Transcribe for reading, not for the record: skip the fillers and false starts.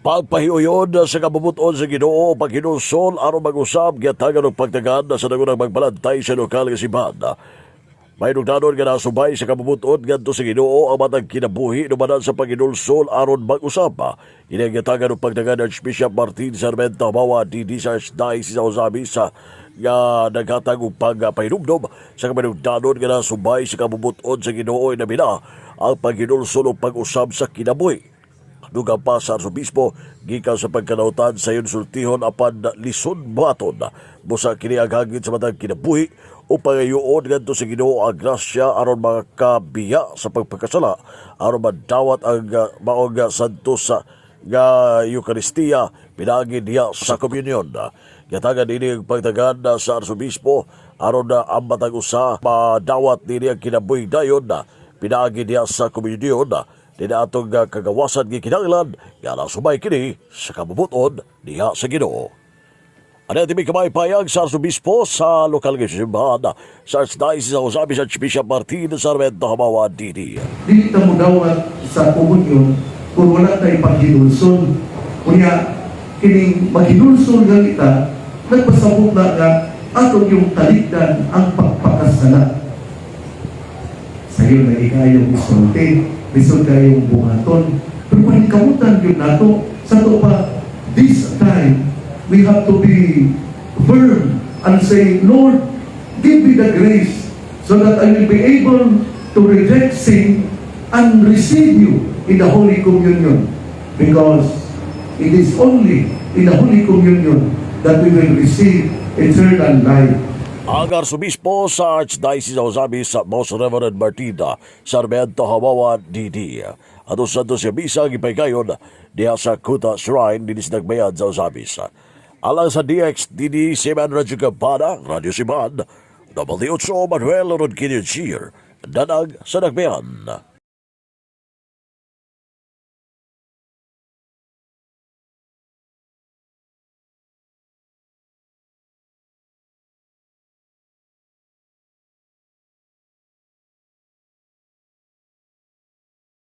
Pagpahiuyon sa kabubuton sa Ginoo, paghinulsol aron mag-usab, gihatagan og pagtagan sa nangunang magbalantay sa lokal nga simbahan. Mahinungdanon nga nasubay sa kabubuton ngadto sa Ginoo ang matag kinabuhi dumanan sa paghinulsol aron mag-usab. Ini ang gihatagan og pagtagan Archbishop Martin Sarmento Hamawa DD sa Archdiocese sa Ozamiz nga naghatag og pagpahinumdom sa kamanugdanon nga nasubay sa kabubuton sa Ginoo inabina ang paghinulsol o pag-usab sa kinabuhi. Dugang pa sa Arsobispo, gikan sa pagkanautan sa iyon sultihon apan lisod buhaton. Busa kini ang hagit sa matag kinabuhi o pangayuon ngadto sa Ginoo ang grasya aron makabiya sa pagpagkasala, aron madawat ang maong santo sa nga Eukaristiya pinaagi niya sa komunyon. Gatagan dinhi ang pagtagan sa Arsobispo aron na ang matag usa madawat dinhi ang kinabuhi dayon na pinaagi niya sa komunyon dinhi atong kagawasan gikinahanglan nga nasubay kini sa kabubuton diha sa Ginoo. Ano ang kamay payag sa Arsobispo sa lokal nga simbahan sa Archdiocese sa Ozamiz, Archbishop Martin Sarmento Hamawa DD. Dili ta mudawat sa komunyon kung wala tay paghinulsol. Kunya kining maghinulsol nga kita, nagpasabot na nga ato yung talikdan ang pagpakasala. Sayo na ikayong isulti, lisod kayong buhaton. Pero paningkamutan yun nato, sa to pa, this time, we have to be firm and say, "Lord, give me the grace so that I will be able to reject sin and receive you in the Holy Communion." Because it is only in the Holy Communion that we will receive eternal life. Ang Arsobispo sa Archdiocese of Ozamiz sa Most Reverend Martina Sarmiento Hamawa DD. Ato sa siya misa gipahigayon diha sa Kuta Shrine dinhi sa Nagbayan sa Ozamiz. Alang sa DXDD Seman Radyo Kampana, Radyo Siman, W8 Manuel Ronquillo Cheer, Danag sa Nagbayan.